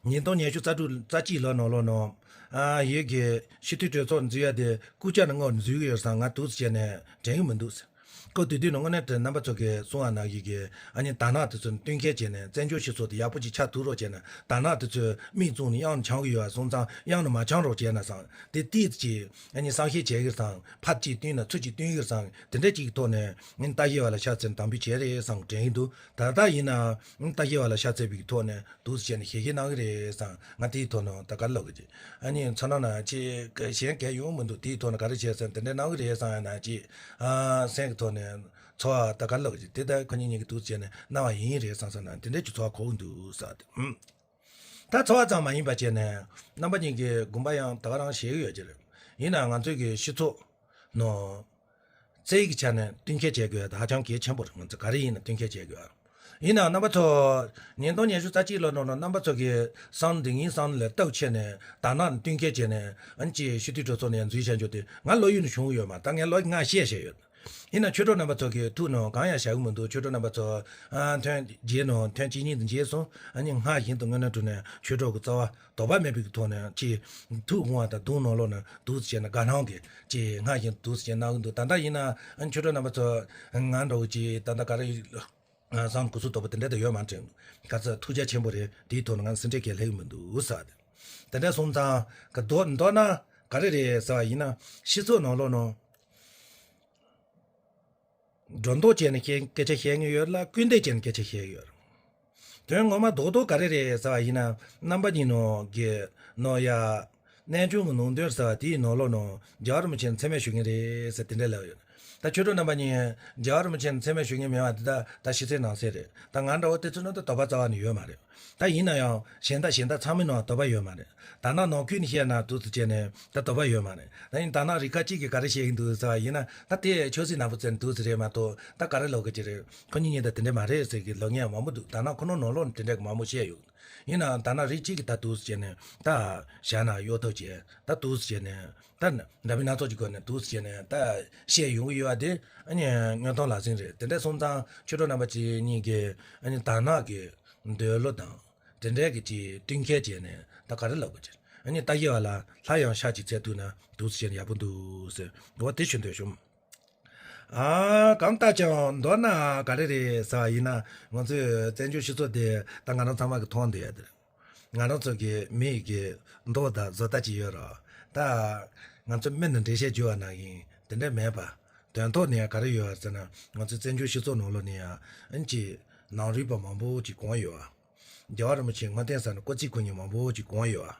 ཉིས་སྟོང་ཉི་ཤུ་རྩ་དྲུག་རྩ་གཅིག་ལོ་ནང་ལོགས་ནང་ཨ་ཡོད་ཀྱི་སྤྱི་འཐུས་གྲོས་ཚོགས་འཛུལ་ཡ་དེ་སྐུ་བཅར་ནས་སྔོན་འཛུལ་གི་ཡོད་བསམ། ང་འདུག་སེ་བྱས་ནས་དྲན་གི་མི་འདུག་ཟེར། སྐབས་དེ་དུས་ནང་དངོས་གནས་དྲན་རྣམ་པ་ཚོ་གིས་གསུང་བ་ནང་བཞིན་གྱི་ཨ་ནི་དར་ནག་དེ་ཚོ་བསྟུན་མཁས་བྱས་ནས་བཙན་བྱོལ་སྤྱི་ཚོགས་དེ་ཡག་པོ་ཅིག་ཆགས་ཐུབ་རོགས་བྱས་ན་དར་ནག་དེ་ཚོས་མིག་བཙུམས་ནས་གཡང་ནས་འཆང་གི་ཡོད་བསམ་ཙང་གཡང་ནས་མ་འཆང་རོགས་བྱས་ན་བསམ། དེ་ཏིག་ཙམ་ཅིག་ཨ་ནི་བསམ་ཤེས་བྱེད་ཀྱི་རེད་བསམ། ཕར་གཅིག་བསྟུན་ན་ཚུར་གཅིག་བསྟུན་གྱི་རེད་བསམ། དེ་འདྲ་ཅིག་གི་ཐོག་ནས་ཨ་ནི་ལྟ་ཞིབ་པ་ལ་ཤ་ཚ་ནས་དམ་འབུལ་བྱས་རེད་བསམ་དྲན་གྱི་འདུག་ད་ལྟ་ཡིན་ནའང་ཨ་ནི་ལྟ་ཞིབ་པ་ལ་ཤ་ཚ་བའི་གི་ཐོག་ནས་འདུག་སེ་བྱས་ནས་ཞལ་བཞེས་གནང་གི་རེད་བསམ། ང་དེའི་ཐོག་ནས་ད་ག་རེ་ལབ་དགོས་ཀྱི། ཨ་ནི་ཚོར་སྣང་ན་ཅིག་གཞན་གང་ཡང་ཡོང་མི་འདུག་དེའི་ཐོག་ནས་ག་རེ་བྱས་ཟེར་ན་དེ་འདྲ་གནང་གི་རེད་བསམ་ཡ་ན་ཅིག་ཨ་སེམས་ཀྱི་ཐོག་ནས་ཚོར་བ་ད་ག་རེ་ལབ་དགོས་ཀྱི། དེ་ལྟར་ཁོ་གཉིས་གཉིས་ཀྱིས་འདུག་སེ་བྱས་ནས་གནང་བ་ཡིན་རེད་བསམ་བསམ་ན་དེ་འདྲ་ཅིག་ཚོར་བ་གོ་གི་འདུག་ཟེར་ཏེ། ཨུམ། ད་ཚོར་བ་ཙམ་མ་ཡིན་པ་བྱས་ནས་རྣམ་པ་གཉིས་ཀྱི་དགོངས་པ་ཡང་ད་ག་རང་བཞེས་ཀྱི་ཡོད་ཀྱི་རེད། ཡིན་ནའང་ང་ཚོའི་གི་སྤྱི་ཚོགས་ནང་རྩ་བའི་གི་ཆ་ནས་བསྟུན་མཁས་བྱེད་དགོས་ཡ་ད་ཧ་ཅང་གལ་ཆེན་པོ་རེད། ང་ཚོ་ག་རེ་ཡིན་ན་བསྟུན་མཁས་བྱེད་དགོས་ཡ། ཡིན་ནའང་རྣམ་པ་ཚོ་ཉིས་སྟོང་ཉི་ཤུ་རྩ་གཅིག་ལོ་ནང་ལ་རྣམ་པ་ཚོ་གི་བསམ་འདི་ངའི་བསམ་ལས་སྟོབས་ཆེ་ནས་དར་ནག་བསྟུན་མཁས་བྱས་ནས་ཨ་ནི་ཅིག་སྤྱི་འཐུས་གྲོས་ཚོགས་ནས་འཛུལ་བྱས་འཇོག་དེ་ང་ལོ་ཡུན་བྱུང་ཡོད་མ། ད་ངས་ལོ་ལྔ་བཤད་བཤད་ཡོད། ཡིན་ན་ཆོས་གྲོགས་རྣམ་པ་ཚོ་གིས་ཐུགས་ནང་གང་ཡང་བཞག་གི་མི་འདུག་ཆོས་གྲོགས་རྣམ་པ་ཚོ་ཨ་ཐོན་རྗེས་ནང་ཐོན་གཅིག་གཉིས་དང་རྗེས་སོང་ཨ་ནི་སྔར་བཞིན་དུ་དངོས་གནས་དྲང་གནས་ཆོས་གྲོགས་ཀྱི་རྩ་བ་དོགས་པ་མེད་པའི་ཐོག་ནས་ཅིག་ཐུགས་དགོངས་པ་དང་དུང་ནང་ལོགས་ནས་འདུག་སེ་བྱས་ན་དགའ་སྣང་གིས་ཅིག་སྔར་བཞིན་འདུག་སེ་བྱས་གནང་གི་འདུག་ད་ལྟ་ཡིན་ན་ཨ་ནི་ཆོས་གྲོགས་རྣམ་པ་ཚོ་ང་འདྲ་བོ་ཅིག་ད་ལྟ་ག་རེ་བསམ་གོ་ཚུལ་དོགས་པ་དེ་འདྲ་དང་ཡོད་མ་དྲན་ག་ཚོད་ཐུགས་རྒྱ་ཆེན་པོ་རེད། དེའི་ཐོག་ནས་ང་སེམས་ཁྲལ་གང་ཡང་སླེབས་ཀྱི་མི་འདུག་ཟེར་བ་དེ་དེ་འདྲ་སོང་ཙང་ག་མདོར་མདོར་ན་ག་རེ་རེད་ཟེར་བ་ཡིན་ན་སྤྱི་ཚོགས་ནང་ལོགས་ནང་། སྒྲོ་འདོགས་བཅད་ནས་སྐད་སྐད་ཆ་བཤད་མཁན་ཡོད་ལ་སྐུར་འདེབས་བཅད་ནས་སྐད་ཆ་བཤད་ཡོད། དོན་ངོ་མ་རྡོག་རྡོག་ག་རེ་རེད་ཟེར་བ་ཡིན་ན་རྣམ་པ་གཉིས་ནང་གི་ནང་ཡ། རྣལ་འབྱོར་གྱི་ནང་དོན་ཟེར་བ་དེའི་ནང་ལོགས་ནང་རྒྱལ་བ་རིན་པོ་ཆེ་མཚན་སྨད་ཞུ་མཁན་རེད་ཟེར་དེ་འདྲ་ལབ་ཡོད། ད་ཆོས་གྲོགས་རྣམ་པ་གཉིས་རྒྱལ་བ་རིན་པོ་ཆེ་མཚན་སྨད་ཞུ་མཁན་མེད་པ་འདི་ད་ད་ཕྱི་གསལ་ནང་གསལ་རེད། ད་ང་འདྲ་བོ་དེ་ཚོ་ནང་ད་དོགས་པ་རྩ་བ་ནས་ཡོད་མ་རེད། ད་ཡིན་ན་ཡང་གཞན་དག་གཞན་དག་ཚང་མའི་ནང་དོགས་པ་ཡོད་མ་རེད། ད་ནང་ནང་ཁུལ་ནས་བཤད་ན་འདུག་སེ་བྱས་ནས་ད་དོགས་པ་ཡོད་མ་རེད། ད་ཡིན་ད་ནང་རིགས་ཁ་གཅིག་གིས་ག་རེ་བཤད་ཀྱི་འདུག་ཟེར་བ་ཡིན་ན་ད་དེ་ཆོས་སྲིད་ནག་པོ་བཙལ་འདུག་ཟེར་རེད་མ་གཏོགས་ད་ག་རེ་ལབ་དགོས་ཀྱི་རེད། ཁོ་གཉིས་གཉིས་ད་དེ་འདྲ་མ་རེད་ཟེར་གྱི་ལབ་མཁན་མང་པོ་འདུག་ད་ནང་ཁོ་ནང་ནང་ལོགས་ནས་དེ་འདྲ་གི་མང་པོ་བཤད་ཡོད། ཡིན་ནའང་ད་ནང་རིགས་གཅིག་གིས་ད་འདུག་སེ་བྱས་ནས་ད་བཞག་ན་གཡོ་ཐབས་བྱས་ད་འདུག་སེ་བྱས་ནས་ད་འདྲ་མིན་སྣ་ཚོགས་ཀྱི་སྒོ་ནས་འདུག་སེ་བྱས་ནས་ད་བཤད་ཡོང་གི་ཡོད་པ་དེ་ཨ་ནི་དངོས་མཐོང་ལག་ཟིན་རེད། དེ་འདྲ་སོང་ཙང་ཆོས་གྲོགས་རྣམ་པ་གཅིག་གཉིས་ཀྱིས་ཨ་ནི་ད་ནང་གི་འདོད་བློ་དང་། དེ་འདྲའི་གི་ཅིག་བསྟུན་མཁས་བྱས་ནས་ད་ག་རེ་ལབ་དགོས་ཀྱི། ཨ་ནི་ལྟ་ཞིབ་པ་ལ་སླར་ཡང་ཤ་གཅིག་འཚོལ་ཐུབ་ན་འདུག་སེ་བྱས་ན་ཡག་པོ་འདུག་ཟེར་འོ་དེ་ཞུ་འདོད་བྱུང་། ཨ་གང་ལྟར་ཀྱང་མདོར་ན་ག་རེ་རེད་ཟེར་བ་ཡིན་ན་ང་ཚོའི་བཙན་བྱོལ་སྤྱི་ཚོགས་དེ་ད་ང་རང་ཚང་མ་གི་མཐོང་བསྡད་ཡ་དེ་རེད། ང་རང་ཚོ་གི་མི་ཡི་གི་མདོག་དང་བཟོ་ལྟ་ཅིག་ཡོད་རེད། ད་ང་ཚོ་མི་ནི་འགྲེལ་བཤད་བརྒྱབ་པ་ནང་བཞིན་དེ་འདྲ་མེད་པ། དོན་ཐོག་ནས་ཡང་ག་རེ་ཡོད་ཟེར་ན་ང་ཚོའི་བཙན་བྱོལ་སྤྱི་ཚོགས་ནང་ལོགས་ནས་ཡང་ཨ་ནི་ཅིག་ནང་རིག་པ་མང་པོ་ཅིག་གོན་ཡོད། རྒྱལ་བ་རིན་པོ་ཆེ་ངོ་བསྟན་ས་ནས་སྐུ་ཚེ་ཁོ་གཉིས་མང་པོ་ཅིག་གོན་ཡོད།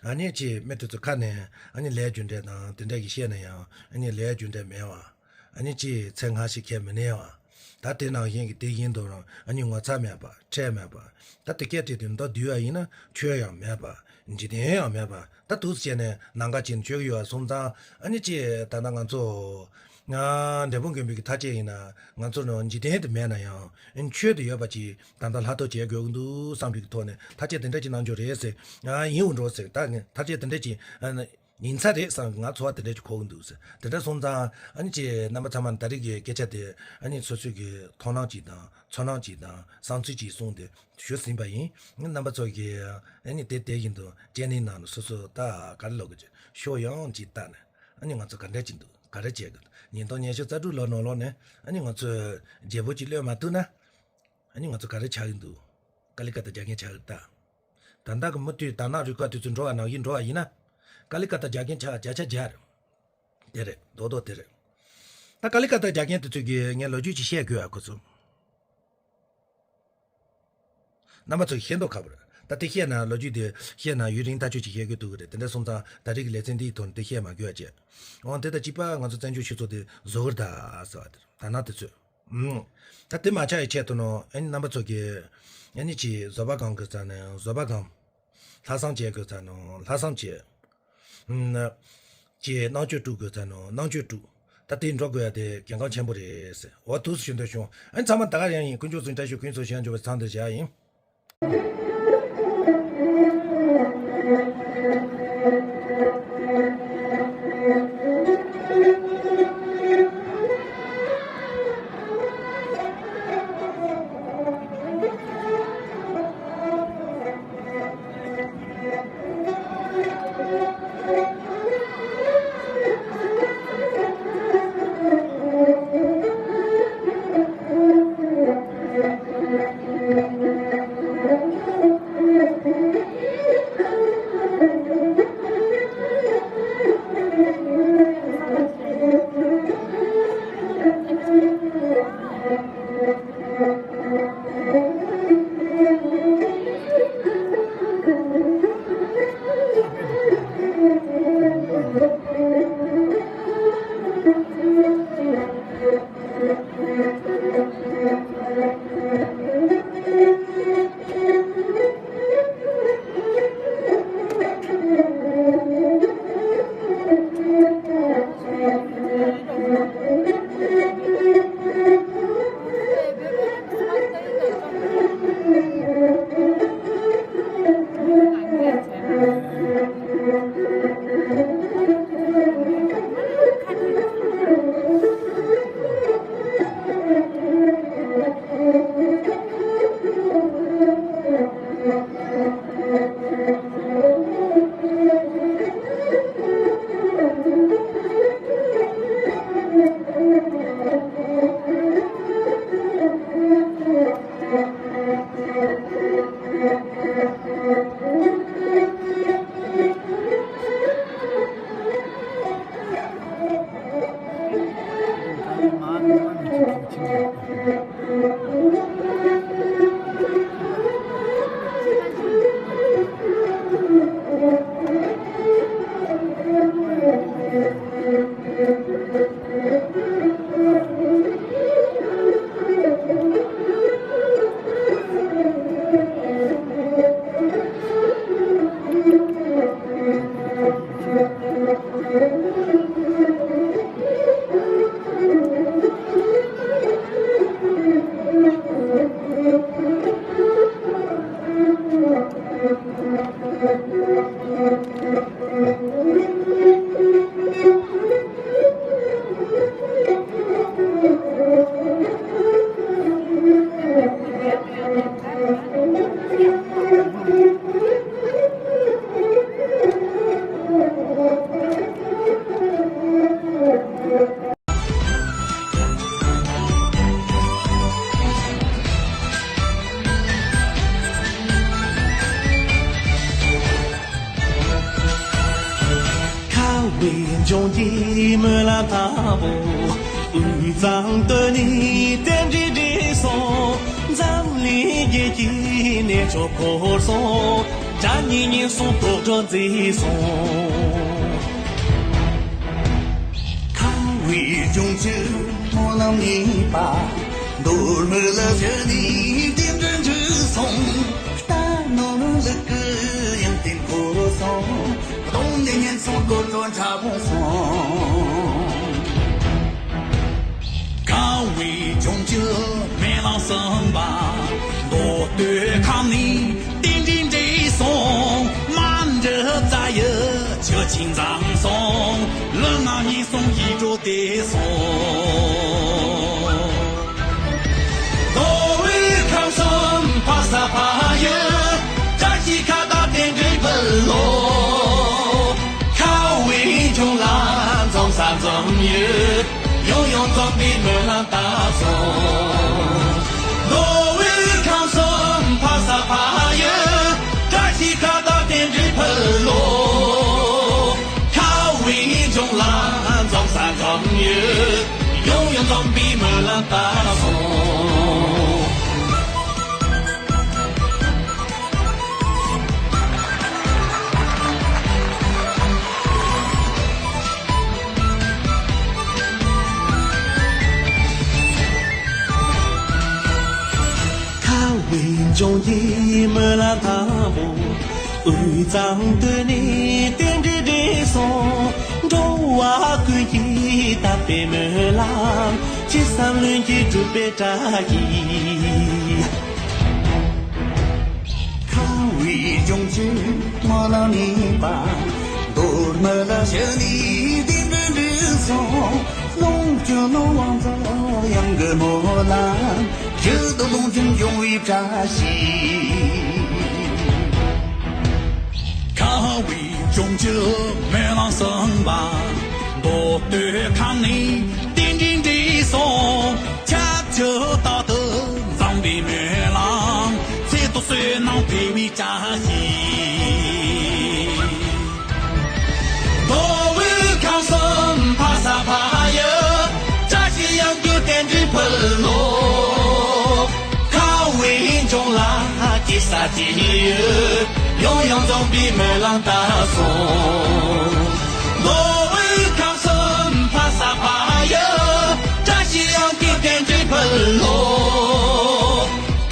ཨ་ནི་ཅིག་མི་དེ་ཚོ་ཁ་ནས་ཨ་ནི་ལས་རྒྱུ་འབྲས་དང་དེ་འདྲ་གི་བཤད་ན་ཡང་ཨ་ནི་ལས་རྒྱུ་འབྲས་མེད་པ། ཨ་ནི་ཅིག་ཚེ་སྔ་ཕྱི་ཁས་མི་ལེན་པ། ད་དེ་ནང་བཞིན་གྱི་དེ་བཞིན་དུ་རང་ཨ་ནི་ངོ་ཚ་མེད་པ་ཁྲེལ་མེད་པ། ད་དེ་སྐད་དེ་དེ་མདོར་བསྡུས་པ་ཡིན་ན་ཆོས་ཡང་མེད་པ། འཇིག་རྟེན་ཡང་མེད་པ། ད་འདུག་སེ་བྱས་ནས་ནང་ཁ་ཅིག་ནས་བཅོས་ཀྱི་ཡོད་པ་སོང་ཙང་ཨ་ནི་ཅིག་ད་ལྟ་ང་ཚོ་ང་འབྲས་སྤུངས་དགོན་པའི་གི་ཐ་ཆད་ཡིན་ན་ང་ཚོ་ནང་འཇིག་རྟེན་དུ་མེད་ན་ཡང་ཨ་ནི་ཆོས་དུ་ཡོད་པ་ཅིག་ད་ལྟ་ལྷག་ཐོག་བྱེད་དགོས་ཀྱི་འདུག་བསམ་པའི་གི་ཐོག་ནས་ཐ་ཆད་དེ་འདྲ་ཅིག་གནང་རྒྱུ་རེད་ཟེར། ཡིན་འོང་འགྲོ་ཟེར། ད་ངས་ཐ་ཆད་དེ་འདྲ་ཅིག་ཨ་ནི། ཡིན་ས་རེད་བསམ་ང་ཚོར་བ་དེ་འདྲ་ཅིག་གོ་གི་འདུག་ཟེར། དེ་འདྲ་སོང་ཙང་ཨ་ནི་ཅིག་རྣམ་པ་ཚང་མ་ད་རེས་ཀྱི་སྐད་ཆ་དེ་ཨ་ནི་སོ་སོའི་གི་མཐོང་སྣང་ཅིག་དང་ཚོར་སྣང་ཅིག་དང་བསམ་ཚུལ་ཅིག་གསུངས་ཏེ་ཞུས་ཟིན་པ་ཡིན། རྣམ་པ་ཚོ་གིས་ཨ་ནི་དེ་དེ་བཞིན་དུ་སྤྱན་ནི་ནང་ལ་སོ་སོ་ད་ག་རེ་ལབ་དགོས་ཀྱི་ཕྱོགས་ཡོངས་ཅིག་བལྟས་ནས་ཨ་ནི་ང་ཚོ་ག་འདྲ་ཅིག་འདུག་ག་རེ་བྱེད་དགོས་འདུག་ཉིས་སྟོང་ཉི་ཤུ་རྩ་དྲུག་ལོ་ནང་ལོགས་ནས་ཨ་ནི་ང་ཚོས་བརྗེ་པོ་ཅིག་གློད་མ་ཐུབ་ན་ཨ་ནི་ང་ཚོ་ག་རེ་ཆགས་ཀྱི་འདུག་ཀ་ལི་ཀ་ཏ་རྒྱག་མཁན་ཆགས་ཀྱི་ད། ད་ལྟ་གི་མུ་མཐུད་དར་ནག་རུ་ཁག་དེ་ཚོ་འགྲོ་བ་ནང་བཞིན་འགྲོ་བ་ཡིན་ན། ཀ་ལི་ཀ་ཏ་རྒྱག་མཁན་ཆགས་བརྒྱ་ཆ་བརྒྱ་རེད། དེ་རེད་རྡོག་རྡོག་དེ་རེད། ད་ཀ་ལི་ཀ་ཏ་རྒྱག་མཁན་དེ་ཚོ་གིས་ངས་ལོ་རྒྱུས་ཅིག་བཤད་དགོས་ཨ་ཁོ་ཚོ། རྣམ་པ་ཚོ་ཤེས་མདོག་ཁ་པོ་རེད། ད་དེ་བཤད་ན་ལོ་རྒྱུས་དེ་བཤད་ན་ཡུན་རིང་ཐག་ཆོད་ཅིག་བཤད་དགོས་འདུག་གི་རེད། དེ་འདྲ་སོང་ཙང་ད་རེས་ཀྱི་ལེ་ཚན་འདིའི་ཐོག་ནས་དེ་བཤད་མ་དགོས་ཨ་བྱས། འོང་དེ་དང་གཅིག་པ་ང་ཚོ་བཙན་བྱོལ་སྤྱི་ཚོགས་དེ་བཟོ་གི་རེད་ད་ཟེར་བ་དེ་རེད། དར་ནག་དེ་ཚོས། ཨུམ། ད་དེ་མ་ཆགས་ཡའི་ཆེད་དུ་ནོ་ཨ་ནི་རྣམ་པ་ཚོ་གིས་ཨ་ནི་ཅིག་བཟོད་པ་སྒོམ་དགོས་ཙང་ནས་བཟོད་པ་སྒོམ། ལྷག་བསམ་བྱེད་དགོས་ཙང་ནོ་ལྷག་བསམ་བྱེད། ཨུམ། ཅིག་རྣམ་དཔྱོད་དཀྲུག་དགོས་ཙང་ནོ་རྣམ་དཔྱོད་དཀྲུག། ད་དེ་འགྲོ་དགོས་ཡ་དེ་གལ་འགངས་ཆེན་པོ་རེད་ཟེར། འོ་ཐུགས་སུ་ཞུ་འདོད་བྱུང་། ཨ་ནི་ཚང་མ་ད་ག་རང་ཡིན། དཀོན་མཆོག་གསུམ་བཀྲ་ཤིས་ཀུན་སྩོལ་ཞིང་འཇོམས་པའི་ཚང་དུ་བཞག་ཡིན། ཁ་བའི་ལྗོངས་ཀྱི་སྨོན་ལམ་དང་པོ། དབུས་གཙང་སྟོད་ནས་རྟེན་འབྲེལ་འགྲིག་སོང་། འཛམ་གླིང་རྒྱལ་གྱི་གནས་མཆོག་འཁོར་སོང་། དགྲ་གཉེན་ཉེན་སོང་དོག་སྒྲོན་མཛེས་སོང་། ཁ་བའི་ལྗོངས་ཀྱི་སྨོན་ལམ་གཉིས་པ། མདོ་སྨད་ལ་བཞུགས་ནས་རྟེན་འབྲེལ་འགྲིག་སོང་། རྟ་ནོར་ལུག་གི་ཡོན་ཏན་འཁོར་སོང་། གདོང་ནས་ཉེན་སོང་དོག་སྒྲོན་འཁྲབ་སོང་། ཁ་བའི་ལྗོངས་ཀྱི་སྨོན་ལམ་གསུམ་པ། མདོ་སྟོད་ཁམས་ནས་རྟེན་འབྲེལ་འགྲིག་སོང་། མ་འདྲི་རྩ་ཡི་ཆུ་ཆེན་འཛོམས་སོང་། ལུས་ངག་ཉེན་སོང་ཡིད་འགྲོ་བདེ་སོང་། མདོ་དབུས་ཁམས་གསུམ་ཕ་ས་ཕ་ཡུལ། བཀྲ་ཤིས་ཁ་བཏགས་རྟེན་འབྲེལ་ཕུལ་ལོ། ཁ་བའི་ལྗོངས་ལ་འཛོམས་ས་འཛོམས་ཡུལ། ཡང་ཡང་འཛོམས་པའི་སྨོན་ལམ་བཏབ་སོང་། མདོ་དབུས་ཁམས་གསུམ་ཕ་ས་ཕ་ཡུལ། བཀྲ་ཤིས་ཁ་བཏགས་རྟེན་འབྲེལ་ཕུལ་ལོ། ཁ་བའི་ལྗོངས་ལ་འཛོམས་ས་འཛོམས་ཡུལ། ཡང་ཡང་འཛོམས་པའི་སྨོན་ལམ་བཏབ་སོང་། ཁ་བའི་ལྗོངས་ཀྱི་སྨོན་ལམ་དང་པོ། དབུས་གཙང་སྟོད་ནས་རྟེན་འབྲེལ་འགྲིག་སོང་། འགྲོ་བ་ཀུན་གྱི་དག་པའི་སྨོན་ལམ། ཅི་བསམ་ལྷུན་གྱིས་འགྲུབ་པའི་བཀྲ་ཤིས། ཁ་བའི་ལྗོངས་ཀྱི་སྨོན་ལམ་གཉིས་པ། མདོ་སྨད་ལ་བཞུགས་ནས་རྟེན་འབྲེལ་འགྲིག་སོང་། ལོངས་སྤྱོད་ནོར་དབང་ཚོགས་གཡང་གི་སྨོན་ལམ། ཞིག་ཏུ་ལོངས་སྤྱོད་འབྱུང་བའི་བཀྲ་ཤིས། ཁ་བའི་ལྗོངས་ཀྱི་སྨོན་ལམ་གསུམ་པ། མདོ་སྟོད་ཁམས་ནས་རྟེན་འབྲེལ་འགྲིག་སོང་། ཁྱབ་བྱེད་རྟག་ཏུ་འཛོམས་པའི་སྨོན་ལམ། ཚེ་ཐུབ་བསོད་ནམས་འཕེལ་བའི་བཀྲ་ཤིས། མདོ་དབུས་ཁམས་གསུམ་ཕ་ས་ཕ་ཡུལ། བཀྲ་ཤིས་གཡང་སྐྱོད་རྟེན་འབྲེལ་ཕུལ་ལོ། ཁ་བའི་ལྗོངས་ལ་སྐྱེ་ས་སྐྱེ་ཡུལ། ཡང་ཡང་འཛོམས་པའི་སྨོན་ལམ་བཏབ་སོང་། མདོ་དབུས་ཁམས་གསུམ་ཕ་ས་ཕ་ཡུལ། བཀྲ་ཤིས་གཡང་སྐྱོད་རྟེན་འབྲེལ་ཕུལ་ལོ།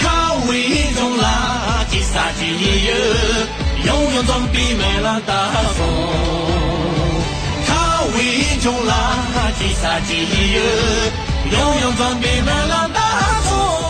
ཁ་བའི་ལྗོངས་ལ་སྐྱེ་ས་སྐྱེ་ཡུལ། ཡང་ཡང་འཛོམས་པའི་སྨོན་ལམ་བཏབ་སོང་། ཁ་བའི་ལྗོངས་ལ་སྐྱེ་ས་སྐྱེ་ཡུལ། ཡང་ཡང་འཛོམས་པའི་སྨོན་ལམ་བཏབ་སོང་།